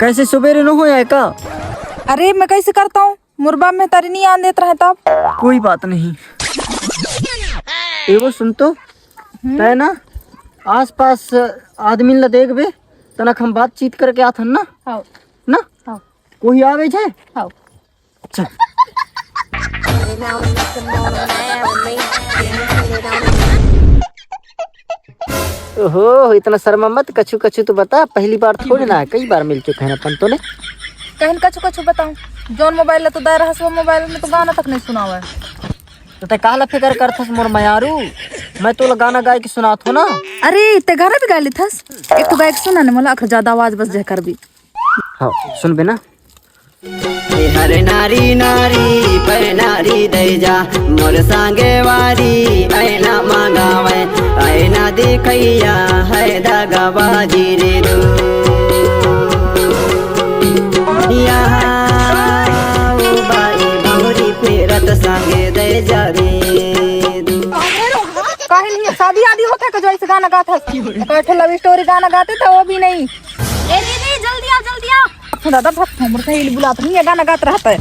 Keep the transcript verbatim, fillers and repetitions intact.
कैसे, सुबेरे नो होय हे का? अरे, मैं कैसे करता हूँ? मोर बाप महतारी नहीं आन देत रहे तब। कोई बात नहीं। एगो सुन तो, तय ना आसपास आदमी ला देखबे, तनक हम बातचीत करके आथन ना। हाँ। ना? हाँ। कोई आवे छे? हाँ। चल। ओहो, इतना शर्मा मत, कछु कछु तो बता, पहली बार थोड़ी ना है, कई बार मिल चुके हैं अपन तो ने। कहिन कछु कछु बताऊं, जौन मोबाइल ला तो दे रहस, वो मोबाइल में तो गाना तक नहीं सुनावे। तो तै काला फिकर करथस मोर मयारू, मैं तोला गाना गाय के सुनात हो ना। अरे, ते गाना भी गा लेथस? एक तो गाय के सुना ने मोला, अखर ज्यादा आवाज बस जय करबी। हाँ, सुनबे ना। ए हर नारी नारी पर नारी दै जा, मोर संगे वारी ऐना मंगावे, ऐना दिखैया है दगाबाजी रे दू। यहाँ उ बाई भौरी फेरत संगे दै जा रे दू। काहे नहीं शादी आदि होता है, जो ऐसे गाना गाता है? एक ठो लव स्टोरी गाना गाते थे, वो भी नहीं। ए दीदी, जल्दी आ, जल्दी आ। अच्छा दादा, भक्त हमर सहेली बुलात नहीं है, गाना गात रहता है।